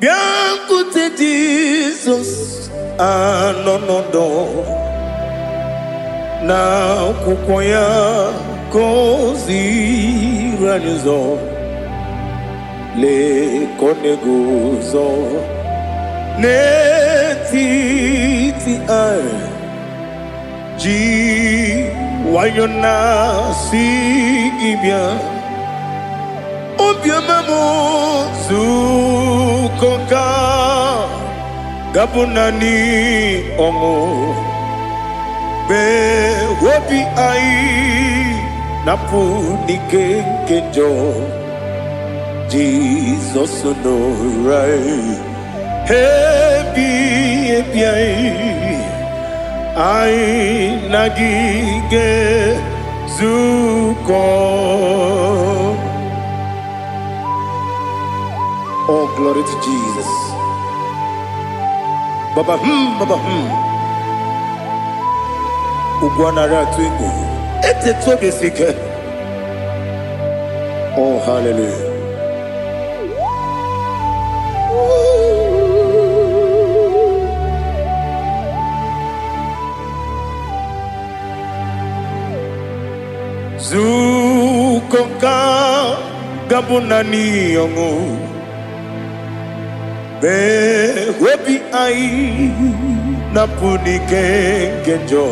Bịakwute Jizọs anọ n'ọdọ na akwụkwọ ya ka o ziri anyị ụzọ. Lee ka ọ na-eguzo n'etiti anyị, ji nwayọ na-asị gị bịa. Obiọma m, zukọ ka gabụ naanị ọṅụ mgbe obi anyị na-apụ n'ike nke njọ. Jizọs nọrọ anyị ebi ebi, anyị anyị na gị ga-ezukọ. Oh, glory to Jesus. Baba baba. Ugwu anaghị atụ egwu. Etetu obi esi ike. Oh, hallelujah. Zukọ ka gabụ naanị ọṅụ mgbe obi anyị na-apụ n'ike nke njọ.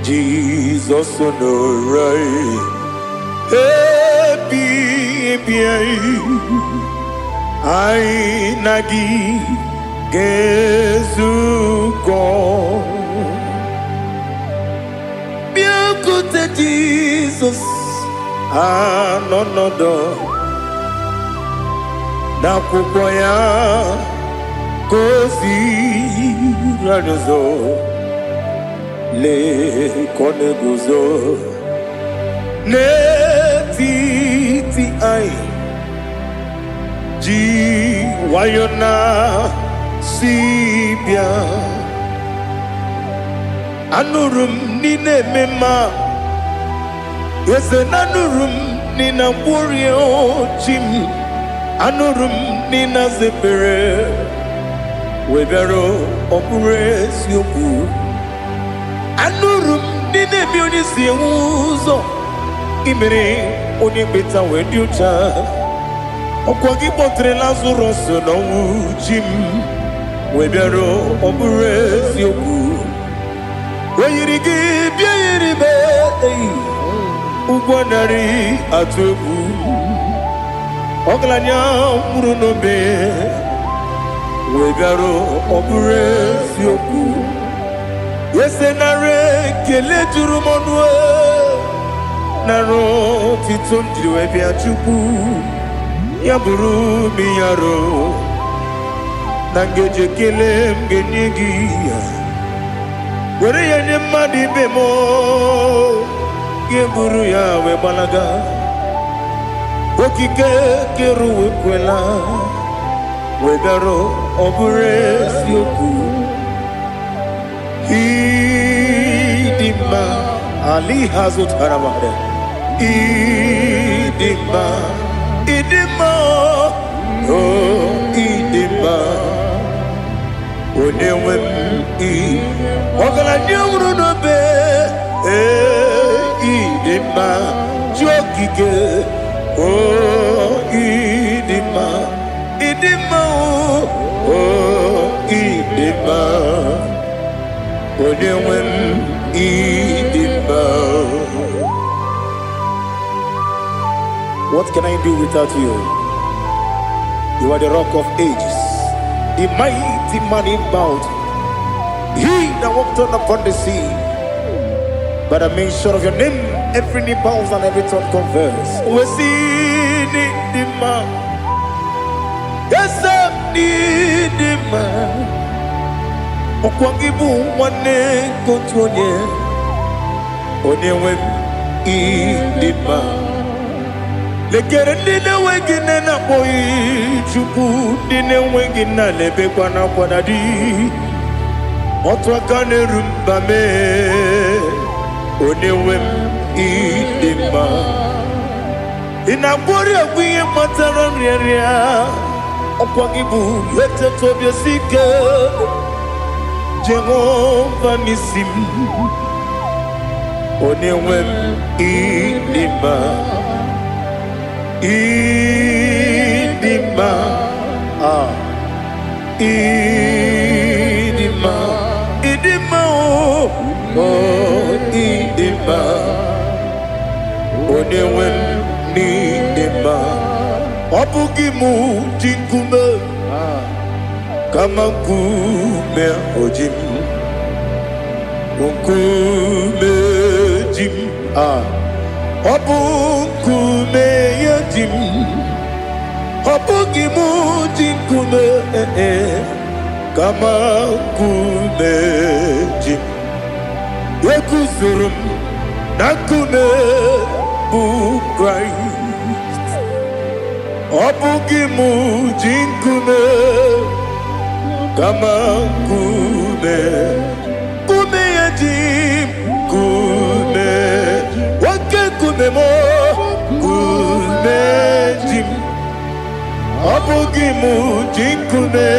Jizọs nọrọ anyị ebi ebi, anyị anyị na gị ga-ezukọ. Bịakwute Jizọs anọ n'ọdọ n'akwụkwọ ya ka o ziri anyị ụzọ. Lee ka ọ na-eguzo n'etiti anyị, ji nwayọ na si bịa. Anụrụ m n'ị na-eme mma, eze na anụrụ m n'ị na-agwọrịa chi m. Anụrụ m n'ị na-aza ekpere wee bịara. Ọ bụrụ eziokwu, anụrụ m n'ị na-eme onye si enwe ụzọ imere onye mkpeta wee dị ụcha. Ọkwa gị kpọtere Lazarọs n'ọnwụ, chi m, wee bịara. Ọ bụrụ eziokwu, o yiri gị bịa yiri m eyi ụgwọ narị atụ egwu. Ọgaranya nwụrụ n'obe wee bịara. Ọ bụrụ eziokwu, ese nara ekele juru m ọnụ, nara otito m jiri wee bịa. Chukwu, ya bụrụ m yaro na ngeji ekele m ga-enye gị ya, were ya nye mmadụ ibe m, ga-eburu ya wee gbalaga. Okike kere ụwa ekwela wee bịara. Ọ bụrụ eziokwu, ịdị mma ali ha zụtara mmadụ. Ịdị mma, ịdị mma, o ịdị mma, onye nwe m. Ị ọgaranya nwụrụ n'obe, ee, ịdị mma, chi okike, o ịdị mma, ịdị mma, o ịdị mma, onye nwe m, ịdị mma. What can I do without you? You are the Rock of Ages, the mighty man in battle, he that walked on upon the sea. By the mention of your name, every knee bows and every tongue confess. We see the man. Yes, the man. Ọkwa gị bụ nwanne nke otu onye, onye nwe m, ịdị mma. Lekere ndị na-enweghị nne na-akpọghị Chukwu, ndị na-enweghị nna na-ebekwa n'akwa na di otu aka na-eru mba mee. Onye nwe m, ịdị mma. Ị na-agwọrị egwu ihe kpatara nrịanrịa. Ọkwa gị bụ eteta obi esi ike, Jehova n'isi m, onye nwe m, ịdị mma, ịdị mma, ah, ịdị mma, ịdị mma, o o, ịdị mma, onye nwe m, n'ịdị mma. Ọ bụghị mụ ji nkume, kama nkume oji m, nkume ji m, ah, ọ bụ nkume ya ji m. Ọ bụghị mụ ji nkume, eh, eh, kama nkume ji m. Eguzoro m na nkume bụ Kraịst. Ọ bụghị mụ ji nkume, kama nkume, nkume ya ji m, nkume, oke nkume m, nkume ji m. Ọ bụghị mụ ji nkume,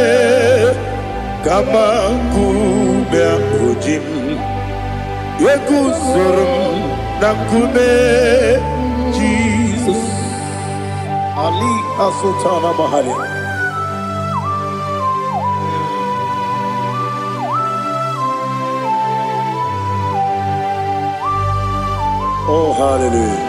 kama nkume ahụ ji m. Eguzoro m na nkume Jizọs. Ali Asutana Mahali. Oh, hallelujah.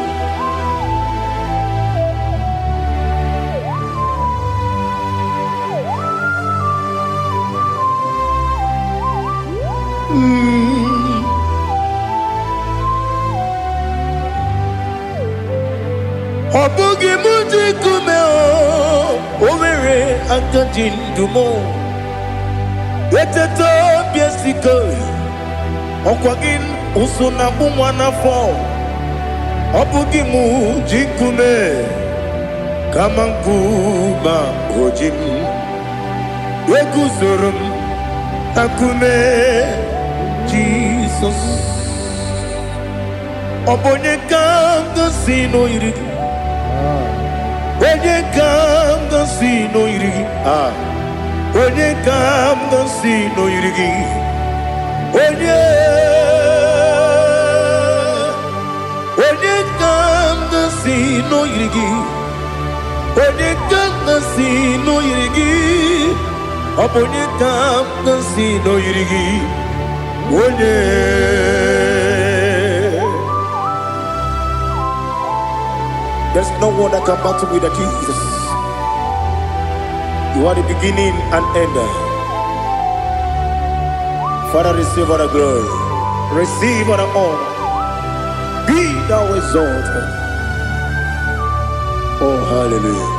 Ọ bụghị mụ ji nkume, o nwere aka ji ndụ m. Eteta obi esike, ọkwa gị ụsụ na-akpụ nwa n'afọ. Ọ bụghị mụ ji nkume, kama nkume o ji m. Eguzoro m na nkume Jizọs. Ọ bụ onye ka m gosi n'oyiri gị? Onye ka m gosi n'oyiri gị? Ah, onye ka m gosi n'oyiri gị? Onye, onye ka m gosi n'oyiri gị? Onye ka m gosi n'oyiri gị? Ọ bụ onye ka m gosi n'oyiri gị? Onye. There's no one that can battle with the Jesus. You are the beginning and end. Father, receive all the glory. Receive all the honor. Be thou exalted. Oh, hallelujah.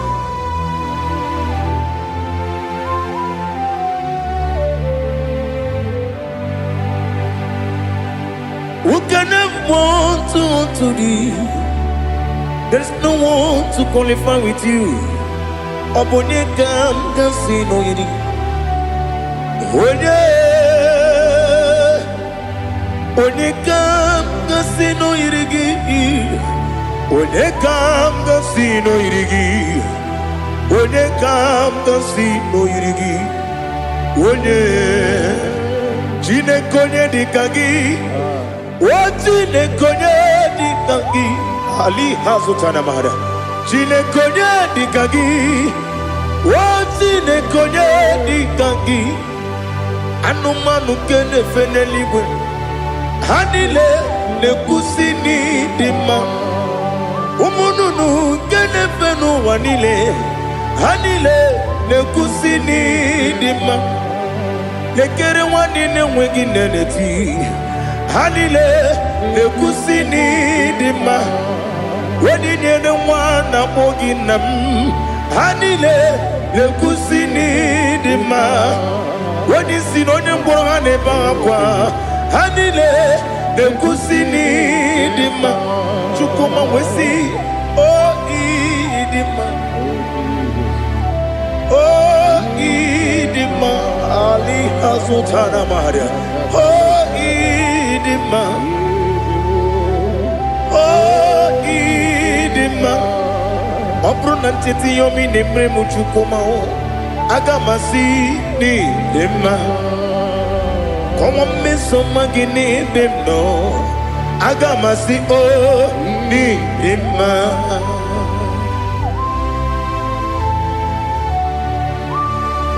Who can have one to thee? There's no one to qualify with you. Ọ bụ onye ka m ga-asị n'oyiri? Onye, onye ka m ga-asị n'oyiri gị? Onye ka m ga-asị n'oyiri gị? Onye ka m ga-asị n'oyiri gị? Onye, Chineke, onye dị ka gị? O Chineke, onye dị ka gị? Ali hazụtana mara. Chineke, onye dị ka gị? O Chineke, onye dị ka gị? Anụmanụ nke na-efe n'eluigwe, ha niile na-ekwusi n'ịdị mma. Ụmụ nnụnụ nke na-efe n'ụwa niile, ha niile na-ekwusi n'ịdị mma. Lekere nwanne na-enweghị nne na-eti, ha niile na-ekwusi n'ịdị mma. Onye nyere nwa na-akpọ gị nna m, ha niile na-ekwusi n'ịdị mma. Onye isi na onye ngwọrọ, ha na-ebe akwa, ha niile na-ekwusi n'ịdị mma. Chukwuma wee o ịdị mma, o ịdị mma. Ali azụtara maria. O ịdị mma, o ịdị mma. Ọ bụrụ na ncheta ihe ọma ị na-emere m, Chukwuma, o Aga m asị n'ịdị mma. Kọwa mmeso ọma gị n'ebe m nọ. Aga m asị o n'ịdị mma.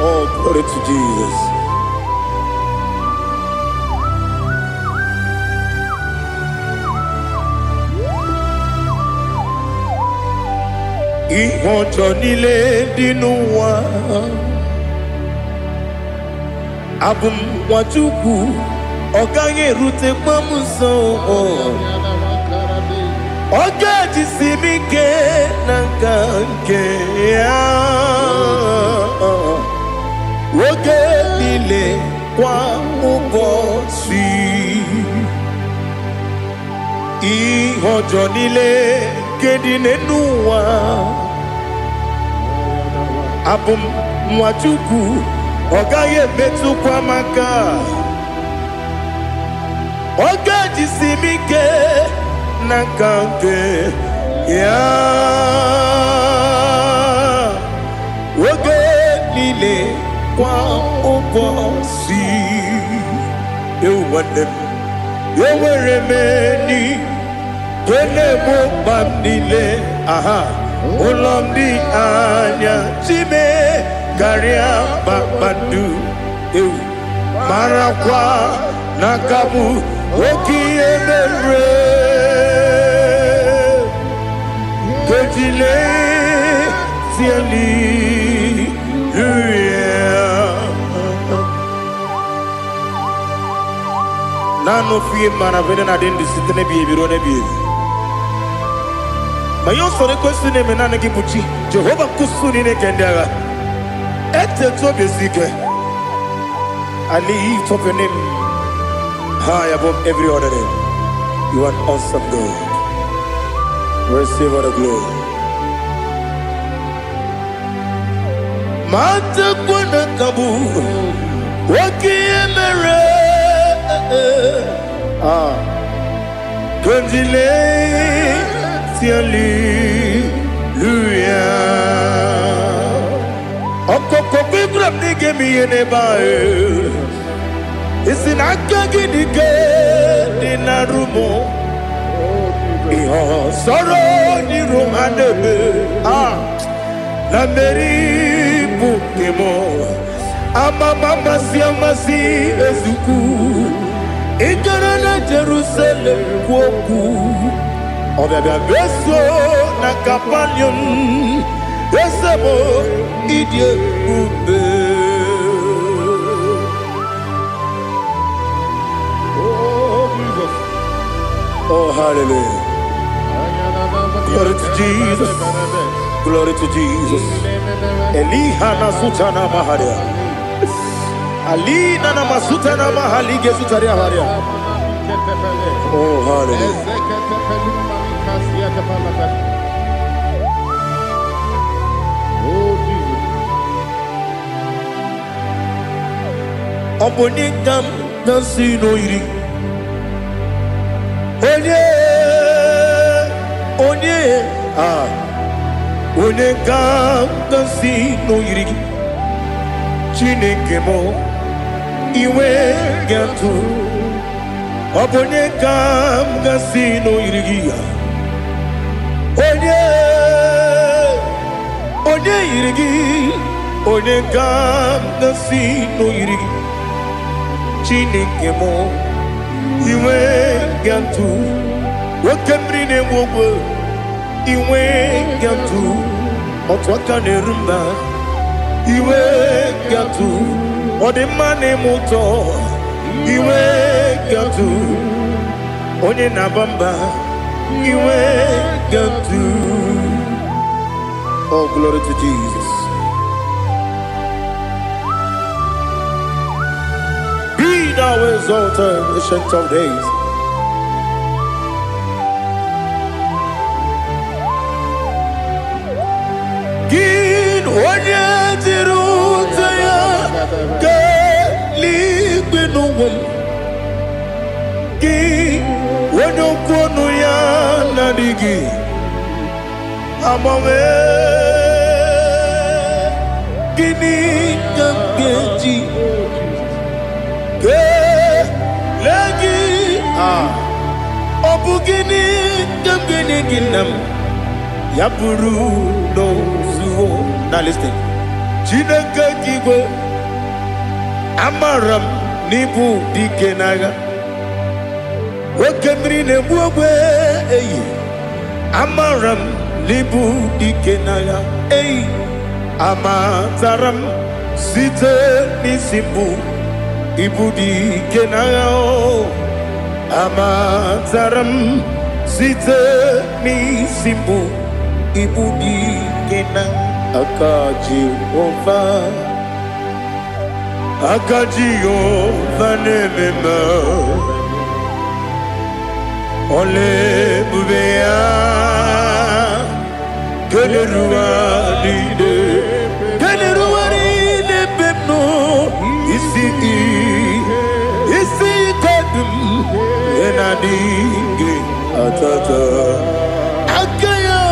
Oh, glory to Jesus. Ihe ọjọọ niile dị n'ụwa, abụ m nwa Chukwu, ọ gaghị erutekwa m nso. Ọ ga-ejisi m ike na nka nke ya oge niile, kwa ụbọchị. Ihe ọjọọ niile nke dị n'elu ụwa, abụ m nwa Chukwu, ọ gaghị emetụkwa m aka. Ọ ga-ejisi m ike na nka nke ya oge niile, kwa ụbọchị. Ewu nwanne m, enwere m enyi nke na-egbo mkpa m niile. Aha ụlọ m dị anya chime karịa kpakpando. Ewu, marakwa na aka bụ oke ihe mere kejile tieli. Naanị ofu ihe mara bụ na adị ndụ site n'ebighị ebi ruo n'ebighị ebi. Ma ihe usoro ekwesị na-eme, naanị gị bụ chi Jehova nkwụsụ niile nke ndị agha. Etetu obi esi ike. I lift up your name high above every other name. You are an awesome God. Receive all the glory. Ma tekwana kabu oke ihe mere. Ah, kondile hallelujah. Ọkụkọ Ibrahim n'ige m ihe n'ebe ahụ. Isi na aka gị dị ike dị na rumo. Ihe ọsọrọ n'iru ha na-eme. Ah, na mmeri bụ nke m. Amama amasị amasị ezukwu. Ị gara na Jerusalem kwuo okwu. Ọbịabịa meso na Kapanium. Eze m, ịdị ebube. Oh, Jesus. Oh, hallelujah. Glory to Jesus. Glory to Jesus. Eliha na sutana maharia. Alina na masutana mahali gezutaria haria. Oh, hallelujah. Oh, Jesus. Ọ bụ onye ka m na-asị n'oyiri. Onye, onye, ah, onye ka m na-asị n'oyiri gị. Chineke m, iwe ga-atụ. Ọ bụ onye ka m ga-asị n'oyiri gị ya. Onye, onye yiri gị, onye ka m ga-asị n'oyiri gị. Chineke m, iwe ga-atụ. Oke mmiri na-egbu ogwe, iwe ga-atụ. Otu aka na-eru mba, iwe ga-atụ. Ọ dị mma na-eme ụtọ, iwe ga-atụ. Onye na-aba mba, iwe ga-atụ. Oh, glory to Jesus. Be thou exalted, Ancient of Days. Gị onye jiri ute ya kelee n'ụwa m. Gị onye okwu ọnụ ya na-adịghị agbanwe. Gịnị ka m ga-eji kelee gị? Ah, ọ bụ gịnị ka m ga-enye gị, nna m, ya bụrụ n'ozuo? Now listen. Chineke nke igwe, amara m n'ịbụ dike n'agha, oke mmiri na-egbu ogwe eyi. Amara m n'ịbụ dike n'agha eyi. Amatara m site n'isi mbụ, ịbụ dike n'agha o. Amatara m site n'isi mbụ, ịbụ dike na aka Jehova, aka Jehova na-eme mma. Ọla ebube ya keneruwa niile, keneruwa niile ebe m nọ. Isi isi ike dị m ihe na-adịghị atata aka ya.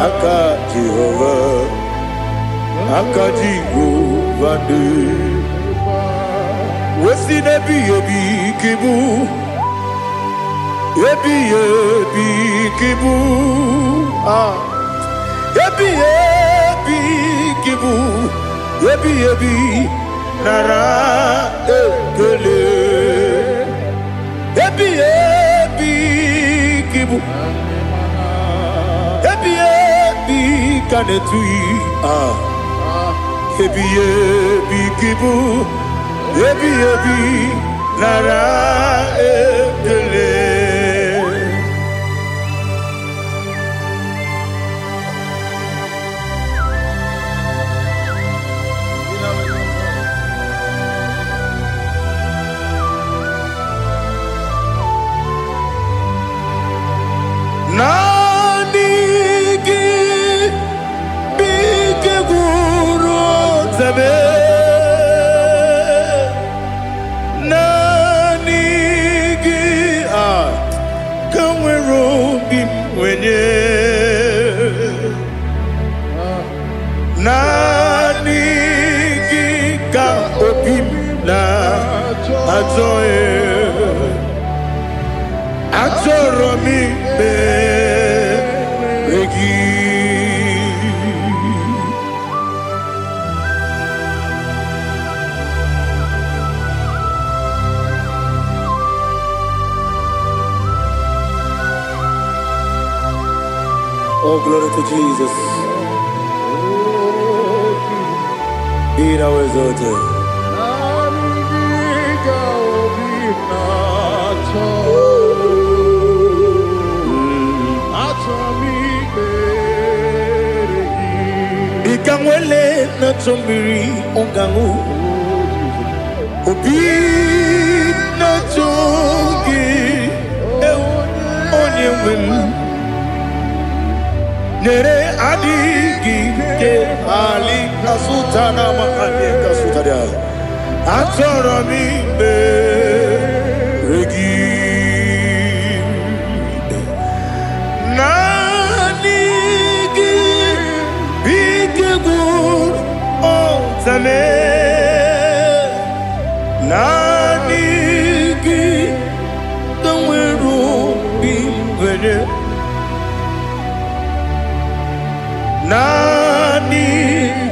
Aka Jehova, aka Jehova dị wesi n'ebighị ebi ka ịbụ, ebighị ebi ka ịbụ. Ah, ebighị ebi ka ịbụ, ebighị ebi, nara ekele. Ebighị ebi ka ịbụ, ebighị ebi ka na-etughị. Ah, ebighị ebi ka ịbụ, ebighị ebi, nara ekele. Naanị gị bụ ike gwụrụ otebe. Naanị gị a ka nwere obi m nwenye. Naanị gị ka obi m na-achọ. Achọrọ m ikpere gị. Oh, glory to Jesus. Be thou exalted. Naanị gị ka obi m na-achọ. Achọrọ m ikpere gị. Dịka nwele na-achọ mmiri ọ ga-aṅụ, obi na-achọ gị, ewu, onye nwe m. Nyere adịghị ike ali kasụta na mahadị kasụtara. Achọrọ m ikpere gị. Naanị gị bụ ike gwụrụ ọtame. Naanị gị ka nwere obi nwere. Naanị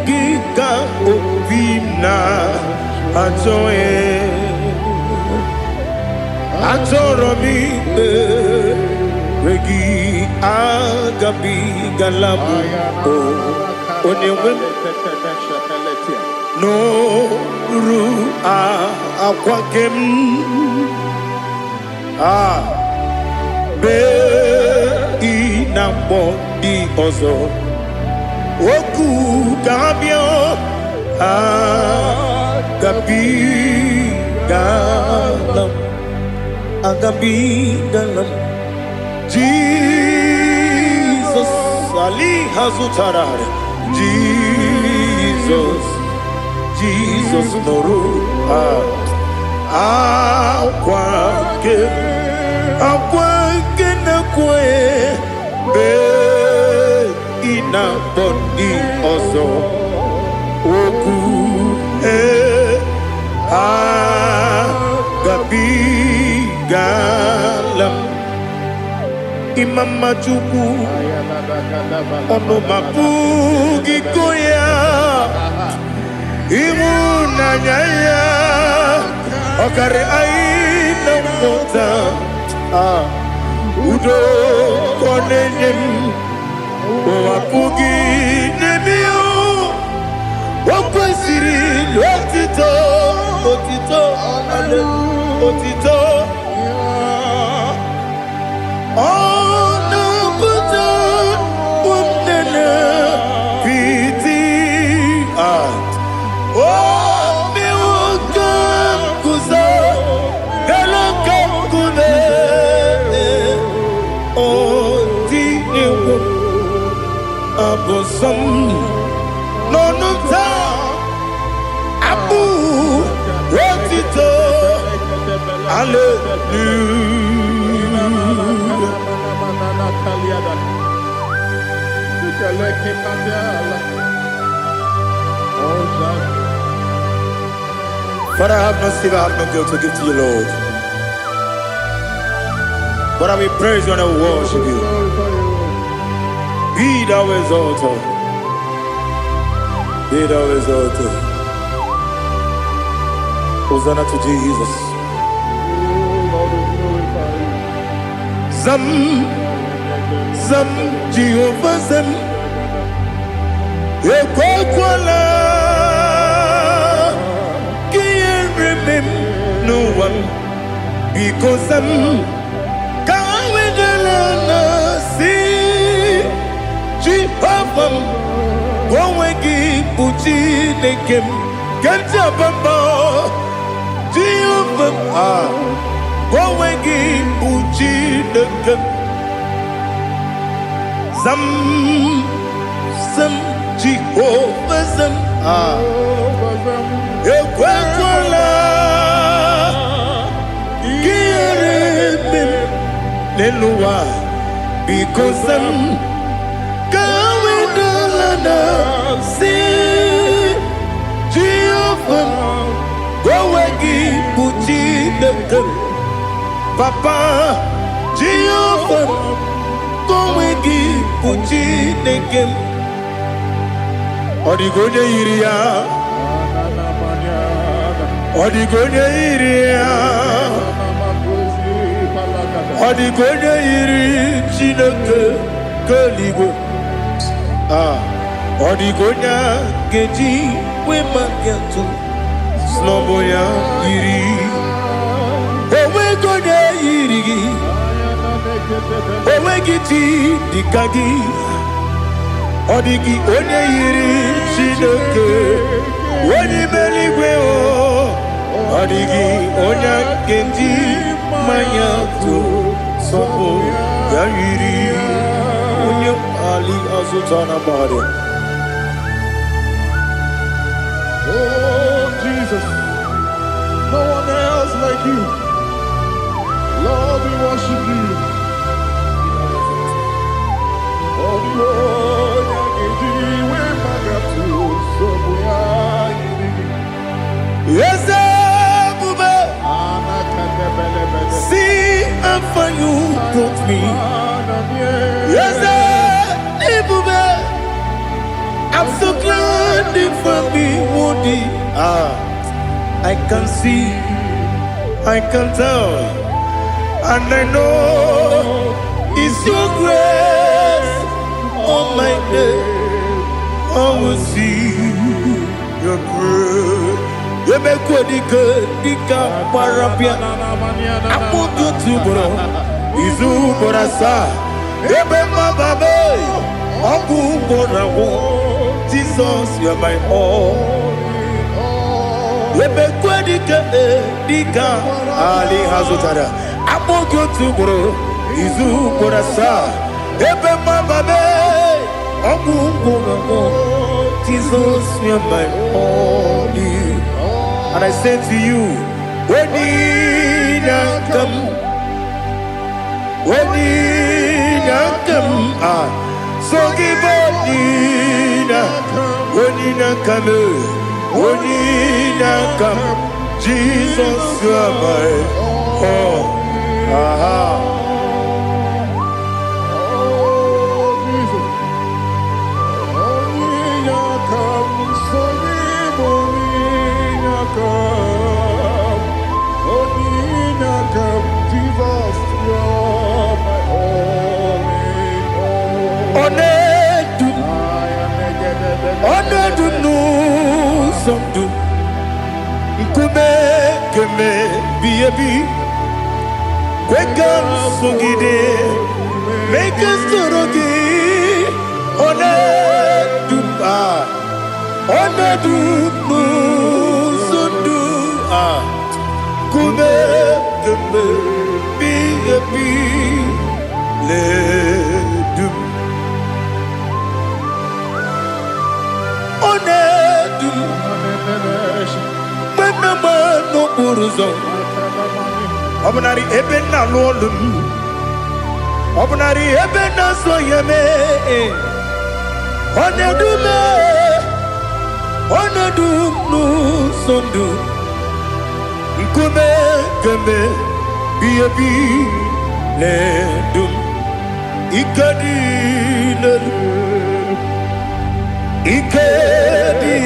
gị ka obi m na-achọ. Achọrọ m ikpere gị. Agabigala m o, onye nwe m, n'oru akwa nke m a mee ị na-akpọ ndị ọzọ okwu ka ha bịa. Agabigala m, agabigala m. Jizọs ali ha zụtara. Jizọs, Jizọs, nụrụ akwa nke, akwa nke na-ekwe mgbe ị na-akpọ ndị ọzọ. Okwu agabigala m. Ịma mma Chukwu, ọnụ m apụghị ịkọ ya. Ịhụnanya ya ọkarị anyị na nghọta. Ah, udo ka ọ na-enye m, ụwa apụghị inye m ya. O kwesịrị otito, otito, otito. Ọ na-apụta nne piti. Ah, o mewo ka m guzo elu ka nkume. Ọ dị egwu abụ nsọ m n'ọnụ m taa, abụ otito, hallelujah. Father, I have no silver, I have no gold to give to you, Lord. But I will praise you and I will worship you. Be thou exalted. Be thou exalted. Hosanna to Jesus. Zam, Zam, Jehovah Zam. Ekwekwala ka ihere mee m n'ụwa m. Biko zam, ka wedala na si Jehova m, onwe gị bụ Chineke m ke m ji aba mba. Jehova m, ah, onwe gị bụ Chineke m. Zam, zam, Jehova zam, ah, ekwekwala ka ihere mee m n'elu ụwa. Biko zam, ka wedala na si Jehova m, onwe gị bụ Chineke m. Papa, Jehova m, onwe gị bụ Chineke m. Ọ dịghị onye yiri ya, ọ dịghị onye yiri ya, ọ dịghị onye yiri Chineke nke eluigwe. Ah, ọ dịghị onye a ga-eji wee maka atụ snọbụ ya yiri. Onweghị onye yiri gị, onweghị chi dịka gị. Ọ dịghị onye yiri Chineke onye ime eluigwe o. Ọ dịghị onye a ga-eji mmanya tụ sọpụ ya yiri onye ali azụta na mmadụ. Oh, Jesus, no one else like you. Lord, we worship you. Oh, the onye ga-eji wee magatu nsogbu ya yiri gị. Eze ebube, see how far you brought me. Eze ebube, I'm so glad you found me worthy. Ah, I can see, I can tell, and I know it's your grace on my day. I will see your grace. Emekwe dike dịka gbara bịa akpụkpọ otu ugboro, izu ugboro asaa, ebe mmababe ọgwụ ugboro agwụ. Jesus, you are my all. Emekwe dike dịka ali ha zụtara akpọ gị otu ugboro, izu ugboro asaa, ebe mmababe ọgwụ ugboro agwụ. Jesus, you are my all. And I say to you, Onye onye aka m, ah, so gị bụ onye Onye na-aka m, onye na-aka m, Jesus, you are my all. Aha. Oh, Jesus. Onye aka m, sonye m onye aka m. Onye aka m, Jesus, you're my all in all. Ọ na-edu m, I am ọ na-edu m n'ụzọ ndụ, nkume keme bi ebi, kwe ka m sogide, mee ka m soro gị. Ọ na-edu m, ah, ọ na-edu m n'ụzọ ndụ, ah, nkume keme bi ebi na-edu m. Ọ na-edu m mgbe m na-agba n'okporo ụzọ, ọ bụnarị ebe m na-alụ ọlụ m, ọ bụnarị ebe m na-asọ ya mee, ọ na-edu m, ọ na-edu m n'ụzọ ndụ, nkume keme bi ebi na-edu m. Ike dị n'elu, ike dị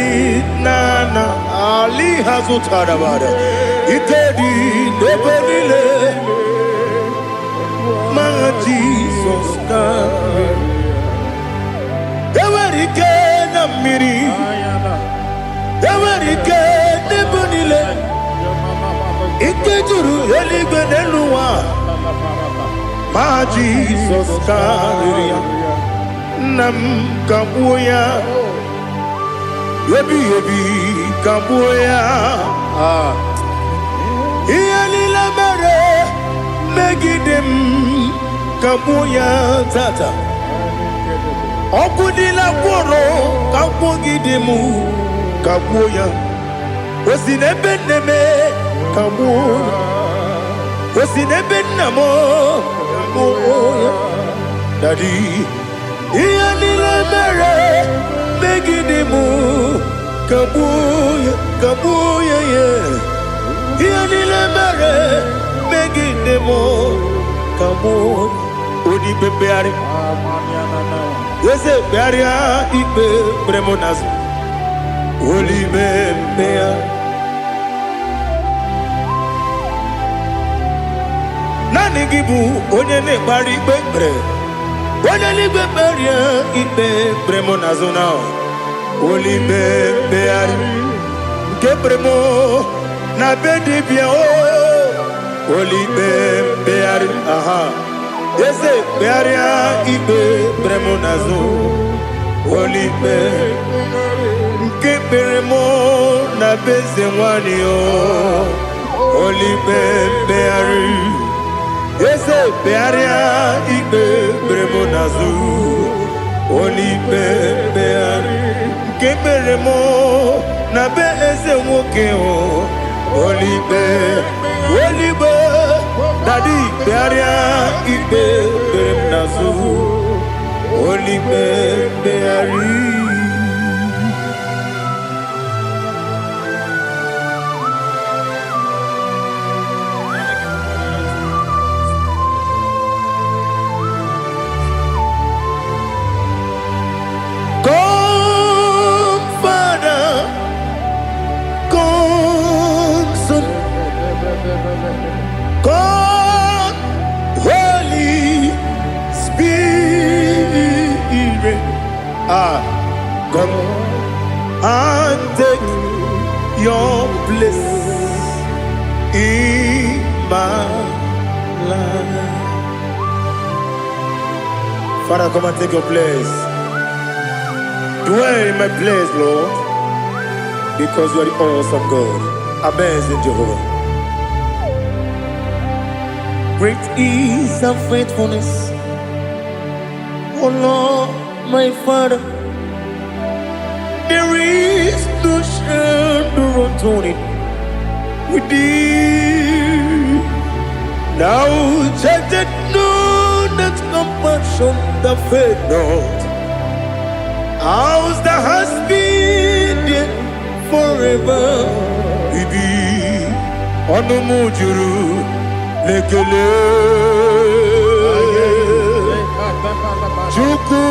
n'ana ali ha zụtara bara, ike dị n'ebe niile, ma Jizọs ka enwere ike na mmiri, enwere ike n'ebe niile, ike juru eluigwe n'elu ụwa, ma Jizọs karịrị ya. Nna m, ka gbuo ya ebighị ebi, ka gbuo ya. Ah. Ihe niile mere megide m, ka gbuo ya tata. Ọkụ niile gwụrụ ka gwụgide m, ka gbuo ya. O si n'ebe nne m, ka gbuo ya. O si n'ebe nna m, ka gbuo ya. Daddy, ihe niile mere megide m, ka gbuo ya, ka gbuo ya ya. Ihe niile mere megide m, ka gbuo. Onye ikpe mkpegharị, eze kpegharịa ikpe kpere m n'azụ, olime mkpegharị. Naanị gị bụ onye na-ekpegharị ikpe kpere, onye n'igwe kperie ikpe kpere m n'azụ na olime mkpegharị nke kpere m na be dibịa o, olime mkpegharị. Aha, eze kpegharịa ikpe kpere m n'azụ, olime nke kpere m na be eze nwanyị o, olime mkpegharị. Eze kpegharịa ikpe kpere m n'azụ, olime mkpegharị nke kpere m na be eze nwoke o, olime olime. Daddy, kpegharịa ikpe kpere m n'azụ, olime mkpegharị. Come, Father, come, Son, come, Holy Spirit. Ah, come and take your place in my life. Father, come and take your place. Dwell in my place, Lord, because you are the awesome God, amazing Jehovah. Great is thy faithfulness, O Lord, my Father. There is no shadow of turning with thee. Thou changest not thy compassions, they fail not. As thou hast been forever. Ibi ọnụ m juru n'ekele. Chukwu,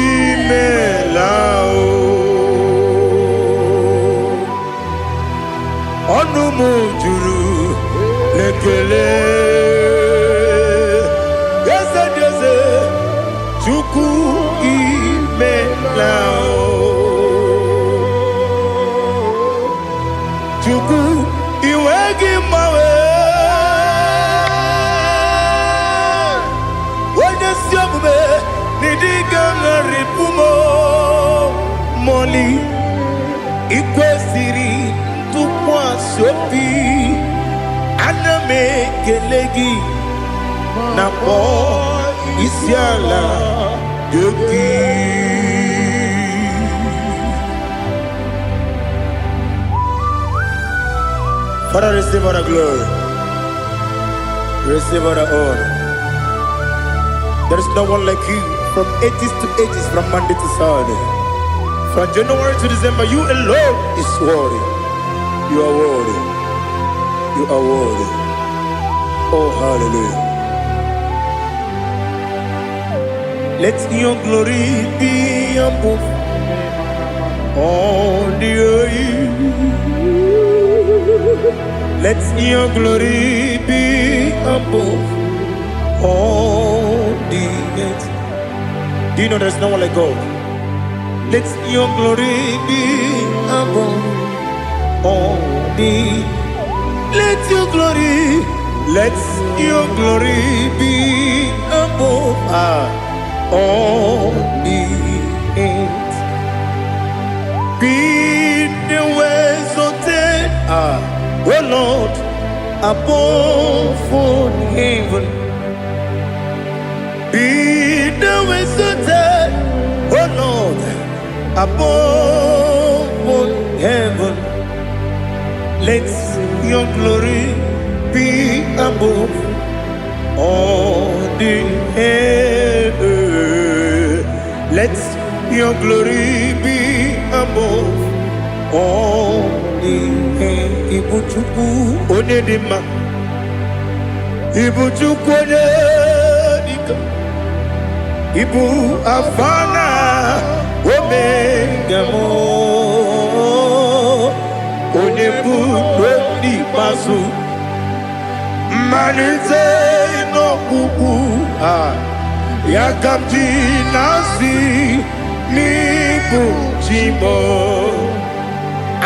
imela o. Ọnụ m juru n'ekele. Eze dị eze, Chukwu, imela o. Chukwu, iwe gị mgbanwe, onye si omume n'ịdị ga-agharịpụ m mọli. Ikwesịrị ntụkwasị obi, ana m ekele gị na kpọọ isi ala dị gị. Father, receive all the glory, receive all the honor. There is no one like you from ages to ages, from Monday to Saturday, from January to December. You alone is worthy. You are worthy. You are worthy. Oh, hallelujah. Let your glory be above all the earth. Let your glory be above all the earth. Do you know there's no one like God? Let your glory be above all the. Let your glory, let your glory be above all the earth. Be thou exalted, O Lord, above all heaven. Be thou exalted, O Lord, above all heaven. Let your glory be above all the earth. Let your glory be above all the earth. Ibu Chukwu onye dị mma, Ibu Chukwu onye dịka, Ibu Alfa na Omega m, onye bụ n'ikpeazụ, mmalite n'ọgwụgwụ a, ya ka m ji na-asị n'ịbụ chi m.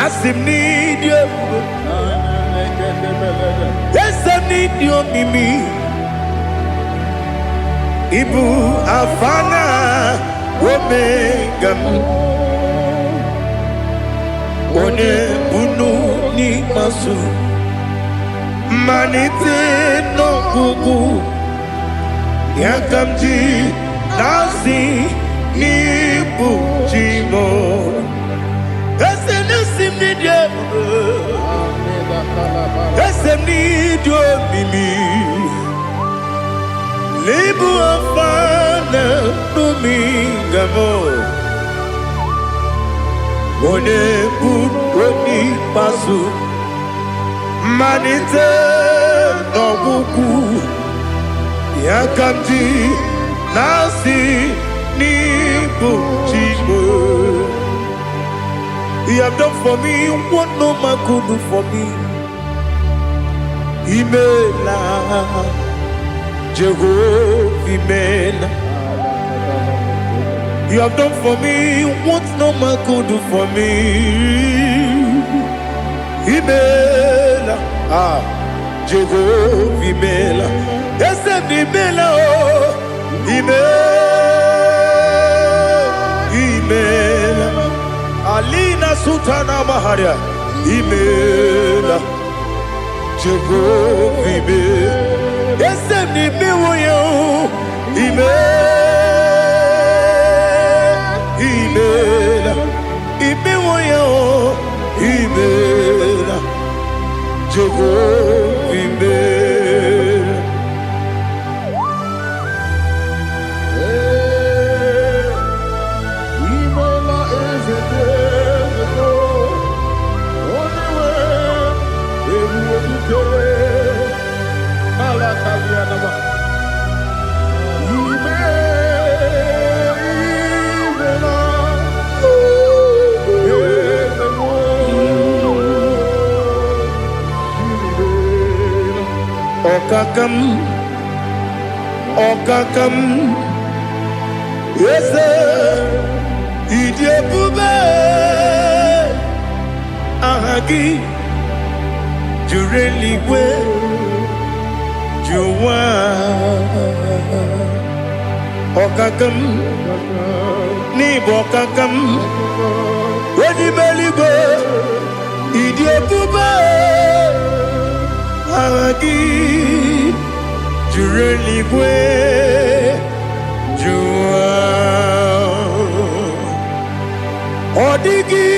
Asị m n'ịdị ebube, eze m, n'ịdị omimi. Ịbụ Alfa na Omega m, onye bunu n'ikpeazụ, mmalite n'ọgwụgwụ, ya ka m ji na-asị n'ịbụ chi m. Eze na-esi m n'ịdị ebube, eze m, n'ịdị omimi. N'ịbụ Alfa na Omega m, onye bụ onye ikpeazụ, mmalite n'ọgwụgwụ, ya ka m ji na-asị n'ịbụ chi m. You have done for me what no man could do for me. Imela, Jehovah, Imela. You have done for me what no man could do for me. Imela, ah, Jehovah, Imela. Eze m, Imela, oh, Imela, Imela. Alina Sultana Maharia, Imela, Jehovah, Imela. Eze m, n'imewo ya o, Imela, Imela, imewo ya o, Imela, Jehovah, Imela. Imela, eze dị eze. Ọkaka m, ọkaka m, eze, ịdị ebube. Aha gị juru eluigwe ju ụwa. Ọkaka m, n'ịbụ ọkaka m, onye ime eluigwe, ịdị ebube. Aha gị juru eluigwe ju ụwa. Ọ dịghị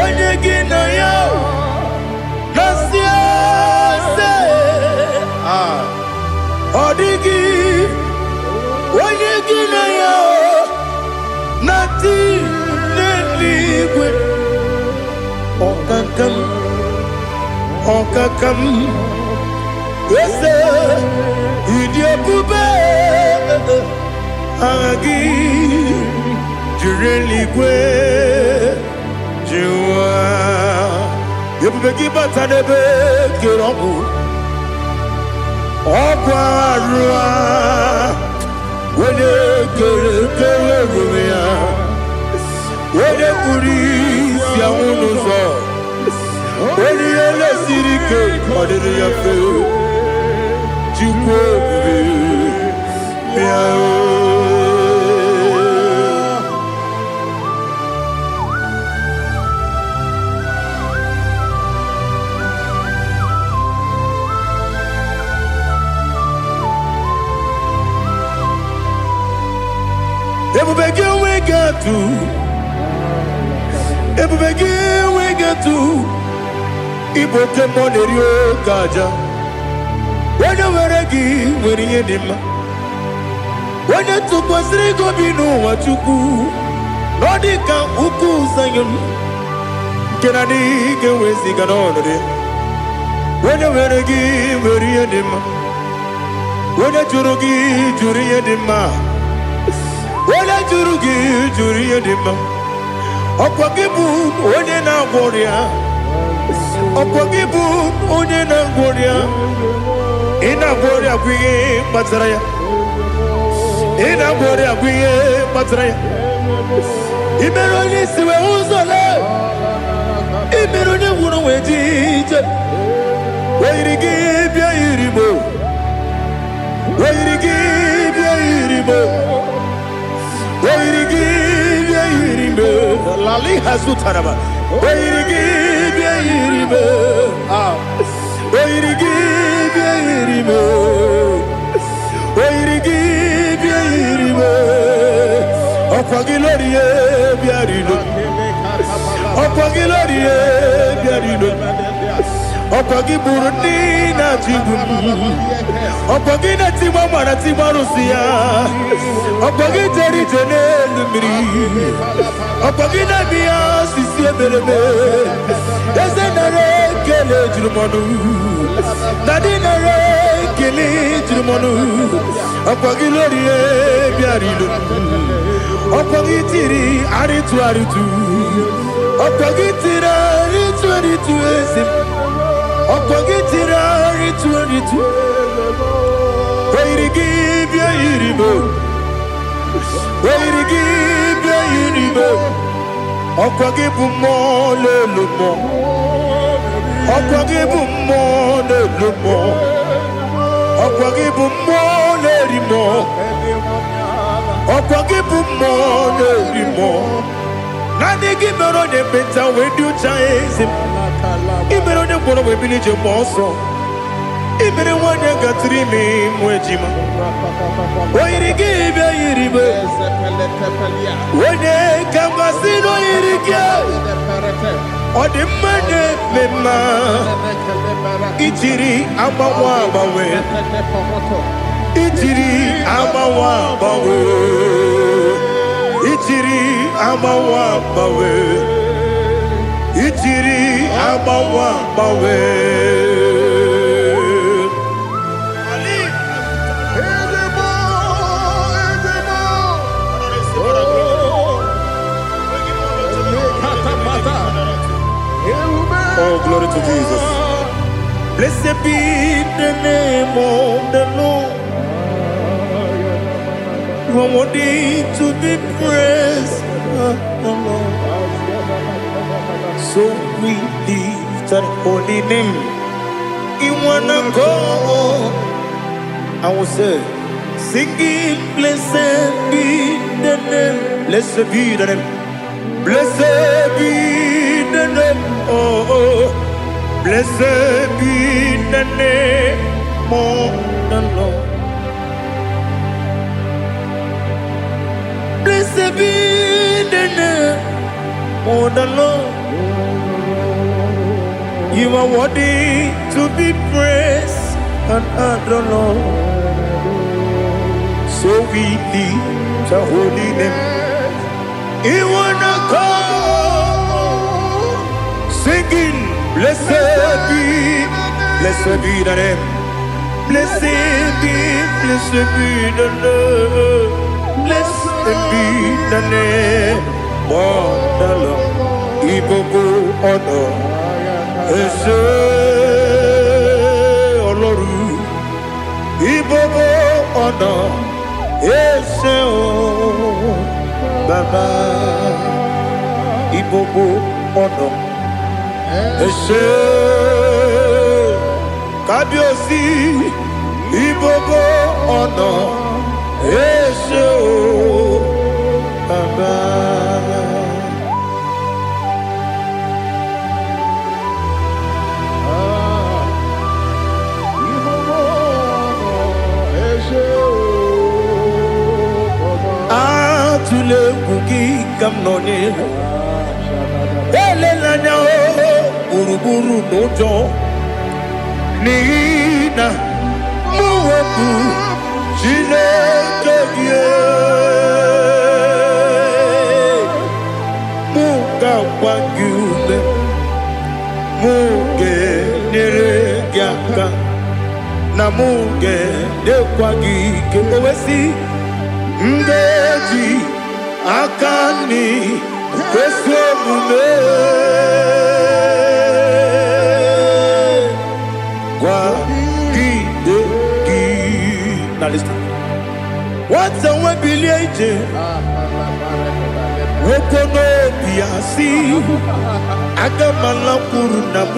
onye gị na ya na-asị eze. Ọ dịghị onye gị na ya na-atị n'eluigwe. Ọkaka m, ọkaka m, eze, ịdị ebube. Aha gị juru eluigwe ju ụwa. Ebube gị bata n'ebe kere ọgwụ, ọgwụ arụ a, onye kere kere ebube ya, onye kpuru isi anwụ n'ụzọ, onye ihe lesiri ike ọ dịrị ya mfe. Chukwu ebube, bịa o. Ebube gị enweghị atụ, ebube gị enweghị atụ. Ịbụ oke mmụọ na-eri oke aja. Onye nwere gị nwere ihe dị mma. Onye tụkwasịrị gị obi n'ụwa, Chukwu, na ọ dị ka ukwu Zayọn nke na adịghị ga-eweziga n'ọnọdụ ya. Onye nwere gị nwere ihe dị mma. Onye jụrụ gị jụrụ ihe dị mma. Onye jụrụ gị jụrụ ihe dị mma. Ọkwa gị bụ onye na-agwọ ọrịa. Ọkwa gị bụ onye na-agwọ ọrịa. Ị na-agwọ ọrịa bụ ihe kpatara ya. Ị na-agwọ ọrịa bụ ihe kpatara ya. Ị mere onye isi wee ụzọ lee. Ị mere onye nwụrụ wee ji ije. O yiri gị bịa yiri m o. O yiri gị bịa yiri m o. O yiri gị bịa yiri m o. Lali hazutaraba. O yiri gị bịa yiri m o. Ah. O yiri gị bịa yiri m o. O yiri gị bịa yiri m o. Ọkwa gị lórí e bịa rilo. Ọkwa gị lórí e bịa rilo. Ọkwa gị gburu ndị na-achịgbu m. Ọkwa gị na-etigbu mara tigbu arụsị ya. Ọkwa gị jere ije n'elu mmiri. Ọkwa gị na-eme ya osisi emereme. Eze, nara ekele juru m ọnụ. Daddy, nara ekele juru m ọnụ. Ọkwa gị lórí e bịara ilo. Ọkwa gị tiri arịtụ arịtụ. Ọkwa gị tiri arịtụ arịtụ, eze m. Ọkwa gị tiri arịtụ arịtụ. O yiri gị bịa yiri m o. O yiri gị bịa yiri m o. Ọkwa gị bụ mmụọ n'elu mmụọ. Ọkwa gị bụ mmụọ n'elu mmụọ. Ọkwa gị bụ mmụọ na-eri mmụọ. Ọkwa gị bụ mmụọ na-eri mmụọ. Naanị gị mere onye ekpenta wee dị ụcha, eze m. Ị mere onye gwọrọ wee bili ije mgbe ọsọ. Ị mere nwanyị gatụrụ ime mụ ejima. O yiri gị bịa yiri m. Onye ka m gasị na o yiri gị. Ọ dị mma na-eme mma. Ijiri agbanwe agbanwe. Ijiri agbanwe agbanwe. Ijiri agbanwe agbanwe. Ijiri agbanwe agbanwe. Ali. Ezemo, Ezemo. Oh, Lekatapata. Ebube. Oh, glory to Jesus. Blessed be the name of the Lord. You are worthy to be praised, the Lord. So we lift that holy name. In one accord, I will say, singing, blessed be the name, blessed be the name, blessed be the name, oh, blessed be the name of the Lord. Blessed be the name of the Lord. You are worthy to be praised and adored, Lord. So we lift the holy name. You wanna come singing, blessed be the name. Blessed be the name. Blessed be the name of the Lord. Ìgbogbo ọ̀nà ẹ ṣé Ọlọ́run. Ìgbogbo ọ̀nà ẹ ṣé o Bàbá. Ìgbogbo ọ̀nà ẹ ṣé Kábíyèsí. Ìgbogbo ọ̀nà ẹ ṣé o Bàbá. Atụla egwu gị ka m nọnyere. Elela anya o gburugburu n'ụjọ n'ihi na mụ bụ Chineke gị. Mụ ga-agba gị ume, mụ ga-enyere gị aka, na mụ ga-enyekwa gị ike. O wee sị, m ga-eji aka nri ezi omume kwagide gị. Now listen. Nwata nwe bilie ije, nwoke n'obi ya sị, aga m alakwuru nna m,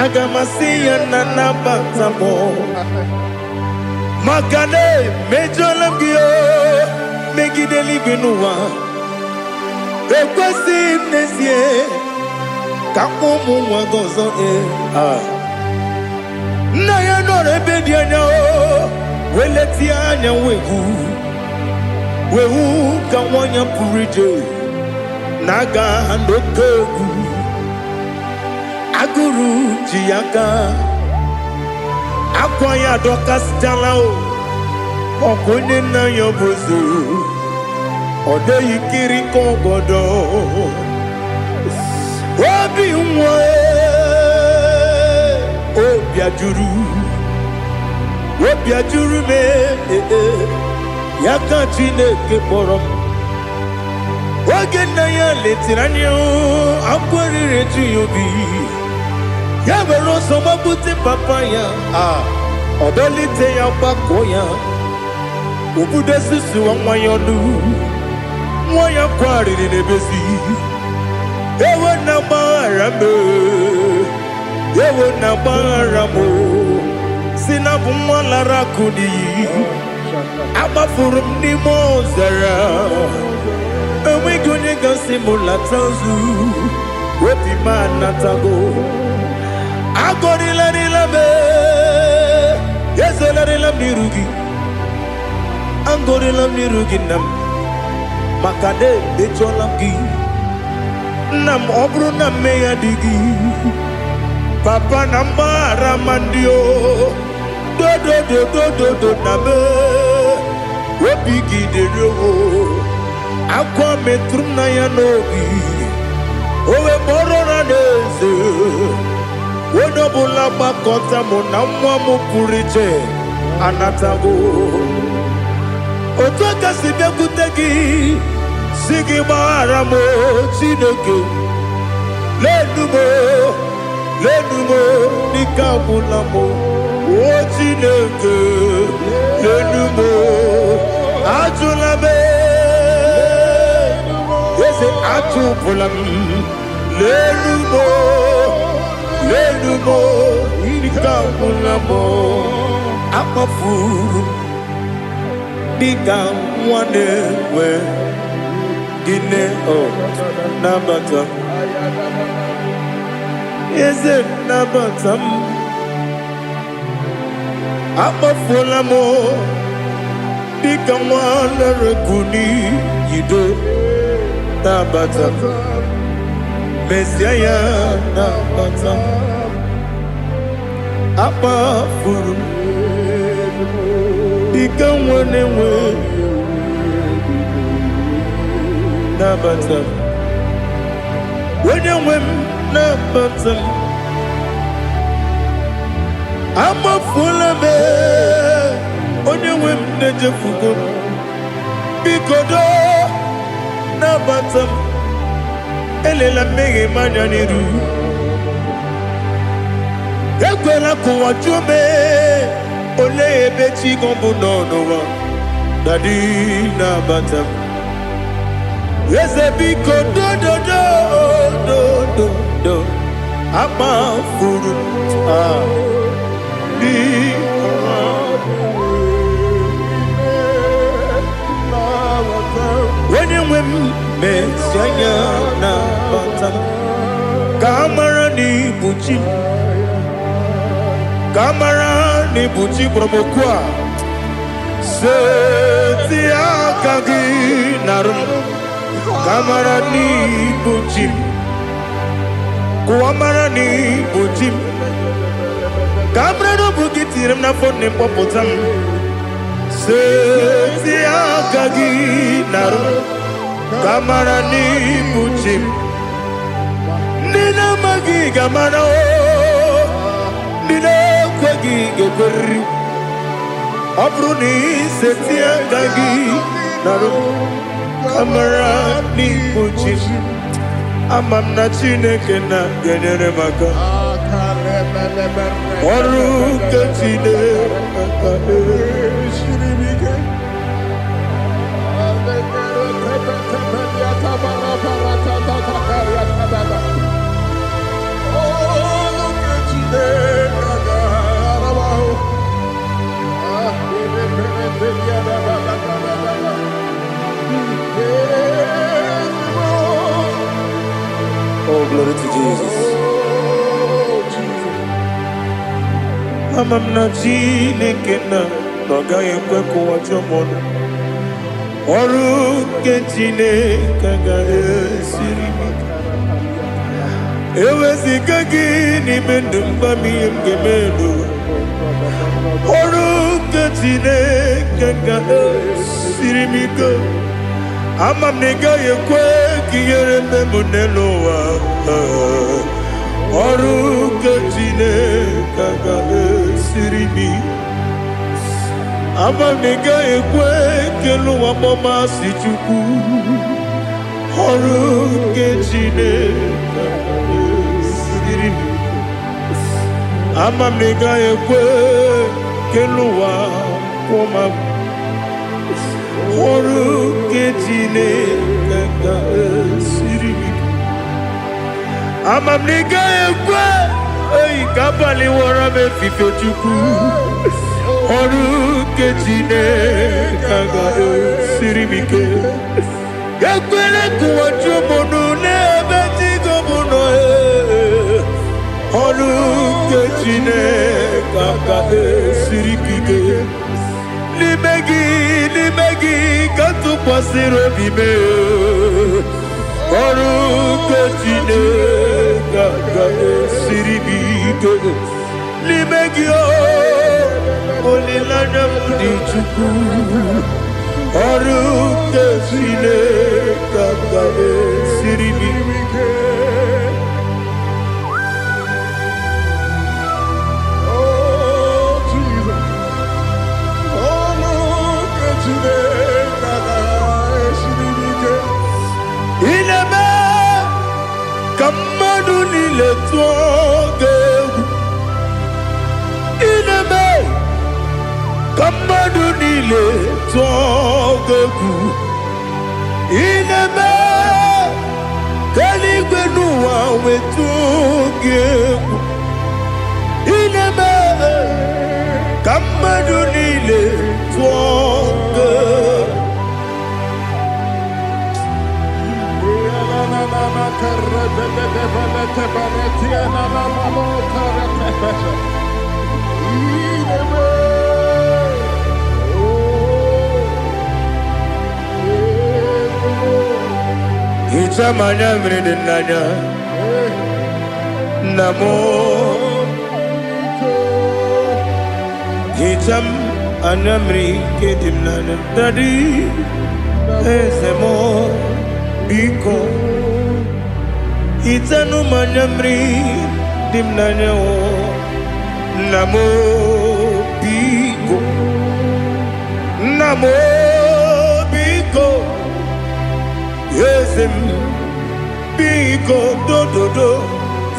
aga m asị ya na nabata m, maka na emejọla m gị o, megide eluigwe n'ụwa. Ekwesịghị m n'ezie ka ụmụ nwa gị ọzọ ee. Ah. Nna ya nọrọ ebe dị anya o, weletie anya wee hụ wee hụ ka nwa ya pụrụ ije na-aga n'oke egwu. Agụrụ ji ya aka, akwa ya adọkasịchala o, ọkụ onye nna ya bụ eze, ọ dịghị kiri ka ọgọdọ. Obi nwa obi ajụrụ, obi ajụrụ m ee, ya ka Chineke kpọrọ m. Oge nna ya letara anya, akwa riri eju ya obi, ya were ọsọ gbapute papa ya, a ọ dọlite ya, gbakọ ya, obudo susuwa nwa ya ọnụ. Nwa ya kwarịrị n'ebezi, ewo na gbaghara m, ewo na gbaghara m, si na bụ nwa lara akụ n'iyi, agbafuru m n'ime ọzara, enweghị onye gasị m lata nzu, obi m anatago. Agọrịlarịla m, ezolarịla m n'iru gị, agọrịla m n'iru gị nna m, maka na emejọla m gị nna m. Ọ bụrụ na mmehie adịghị papa na mgbaghara ma ndị o dodododododo na me obi gị dịrị o. Akwa metụrụ m na ya n'obi, o wee kpọrọ na n'eze onye ọbụla gbakọta mụ na nwa m pụrụ iche anatago. Otu aka si bịakwute gị si gị gbaghara m o, Chineke lenu m o, Lenu m n'ike agwụla m. O Chineke, lenu m, ajụla m. Eze, achụpụla m. Lenu m, lenu m, ike agwụla m. Akpafuru m dịka nwa na-enwe gịnị o. Nabata m, eze, nabata m. Akpafuola m dịka nwa na-ereku n'iyido. Nabata m, mezie ya, nabata m. Akpafuru m dịka nwa na-enwe, nabata m. Onye nwe m, nabata m. Amafuola m, onye nwe m, na-ejefugo m. Biko doo, nabata m. Elela mmehie m anya n'iru. Ekwela ka ụwa jụọ m, olee ebe chi gị bụ nọ n'ụwa. Daddy, nabata m. Eze, biko, dododo dododo. Amafuru m, ah, biko. Onye nwe m, mesi anya, nabata m, ka a mara na ibu chi m, ka a mara na ibu chi kpọrọ m okwu a. Seti aka gị narụ m, ka a mara na ibu chi m, kụwa mara na ibu chi m, ka a mara na ọ bụ gị tinyere m n'afọ nne m, kpọpụta m. Seti aka gị narụ m, ka a mara na ibu chi m. Ndị na-amaghị ga-amara o, ndị na-ekweghị ga-ekweriri. Ọ bụrụ na iseti aka gị narụ m, ka mara n'ibu chi m. Ama m na Chineke na ga-enyere m aka. Ọrụ nke Chineke. Oh, glory to Jesus. Ama m na Chineke na ọ gaghị ekwe ka ụwa jụọ m ọnụ. Ọrụ nke Chineke agaghị esiri m ike. Eweziga gị n'ime ndụ m, gwa m ihe m ga-eme n'ụwa. Ọrụ nke Chineke ga-esiri m ike. Ama m na ị gaghị ekwe ka ihere mee m n'elu ụwa. Ọrụ nke Chineke ga-esiri m ike. Ama m na ị gaghị ekwe ka elu ụwa kpọmasị Chukwu. Ọrụ nke Chineke ga-esiri m ike. Ama m na ị gaghị ekwe ka elu ụwa kwụọ m. Ọrụ nke Chineke ga-esiri m ike. Ama m na ị gaghị ekwe eyi ka abalị wọrọ m efife. Chukwu, ọrụ nke Chineke ga-esiri m ike. Ekwere ka ụwa jụọ m ọnụ n'ebe chi gị bụ nọ. Ọrụ nke Chineke ga-esiri m ike. N'ime gị, n'ime gị ka m tụkwasịrị obi m. Ọrụ nke Chineke ga-esiri m ike. N'ime gị o, olileanya m dị. Chukwu, ọrụ nke Chineke ga-esiri m ike. Oh, Jesus. Oh, look at Chineke ga-esiri m ike. Ị na-eme ka mmadụ niile tụọ gị. Ka mmadụ niile tụọ gị egwu. Ị na-eme ka eluigwe n'ụwa wetụ gị egwu. Ị na-eme ka mmadụ niile tụọ gị egwu. Hichaa m anya mmiri dị n'anya, nna m. Hichaa m anya mmiri nke dị m n'anya, daddy, eze m, biko hichanụ m anya mmiri dị m n'anya o, nna m, biko, nna m, biko, eze m, biko, dododo,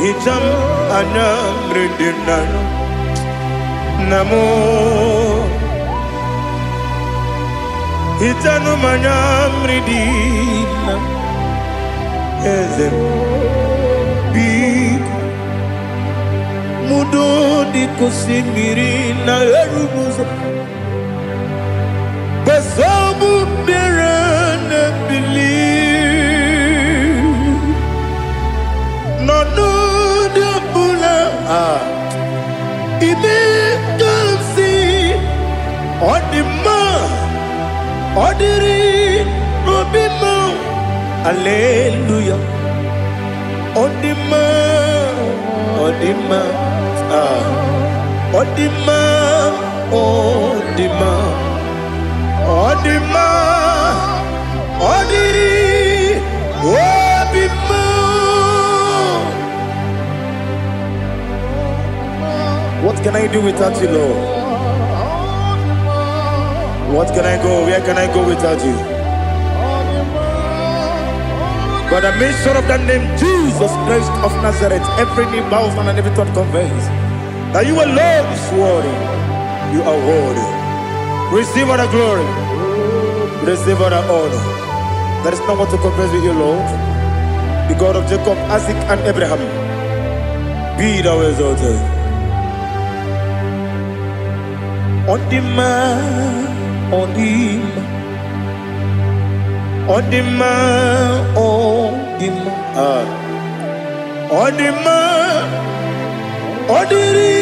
hichaa m anya mmiri dị m n'anya, nna m. Hichanụ m anya mmiri dị na eze m, biko. Mudo dị ka osimiri na-eru n'ụzọ gbasọbụ mmiri na-ebili n'ọnọdụ ọbụla a ime ka m si ọ dị mma, ọ dịrị n'obi m. Aleluya, ọ dị mma, ọ dị mma. Ah, ọ dị mma, ọ dị mma, ọ dị mma, ọ dịrị obi m. What can I do without you, Lord? What can I go? Where can I go without you? By the mention of that name, Jesus Christ of Nazareth, every knee bows down and every tongue confess that you alone is worthy. You are worthy. Receive all the glory. Receive all the honor. There is no one to compare with you, Lord. The God of Jacob, Isaac, and Abraham. Be thou exalted. Ọ dị mma, ọ dị mma, ọ dị mma, ọ dị mma. Ah. Ọ dị mma, ọ dịrị